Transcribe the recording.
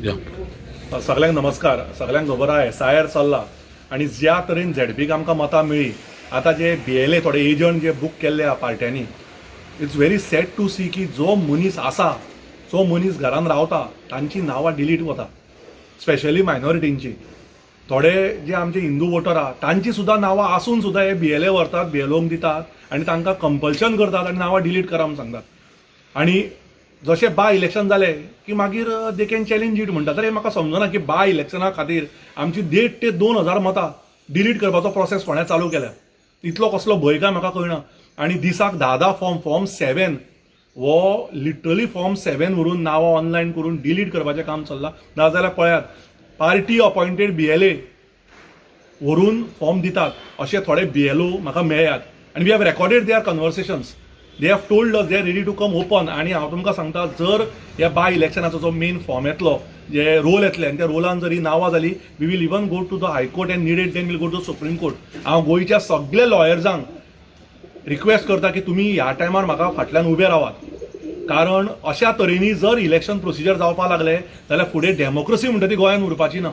या. सगल्यांक नमस्कार. सगल्यांक खबर आहा, एसआयआर चल्ला आनी ज्या तरेन झेडपीक आमकां मतां मेळ्ळी, आतां जे बीएलए थोडे एजंट जे बूक केल्ले आहा पार्ट्यांनी, it's very sad to see की जो मनीस आसा, जो मनीस घरान रावता, तांची नांवां डिलीट वता, स्पेशली मायनॉरिटींची. थोडे जे आमचे हिंदू वोटर आहा, तांची सुद्दां नांवां आसून सुद्दां हे बीएलए व्हरतात, बीएलओंक दितात आनी तांकां कंपल्शन करतात आनी नांवां डिलीट करा म्हूण सांगतात. आनी जशें बाय इलेक्शन जालें की मागीर they can challenge it म्हणटा. तर हें म्हाका समजना की बाय इलेक्शना खातीर आमची 1500 ते 2000 मतां डिलीट करपाचो प्रोसेस कोणें चालू केल्या. इतलो कसलो भंय काय म्हाका कळना. आनी दिसाक 10 10 फॉर्म, फॉर्म 7 हो लिटरली फॉर्म 7 व्हरून नांवां ऑनलायन करून डिलीट करपाचें काम चल्लां. नाजाल्यार पळयात, पार्टी अपॉयंटेड बीएलए व्हरून फॉर्म दितात अशे थोडे बीएलओ म्हाका मेळ्ळ्यात आनी we have recorded their conversations. They have told us they are ready to come open. आनी हांव तुमकां सांगता, जर ह्या बाय इलेक्शनाचो जो मेन फॉर्म येतलो, जे रोल येतले आनी त्या रोलान जर ही नांवां जाली, we will even go to the High Court and needed then will go to Supreme Court. हांव गोंयच्या सगल्या लॉयर्सांक रिक्वेस्ट करता की तुमी ह्या टायमार म्हाका फाटल्यान उबे रावात, कारण अशा तरेनी जर इलेक्शन प्रोसिजर जावपाक लागले जाल्यार फुडें डेमोक्रेसी म्हणटा ती गोंयांत उरपाची ना.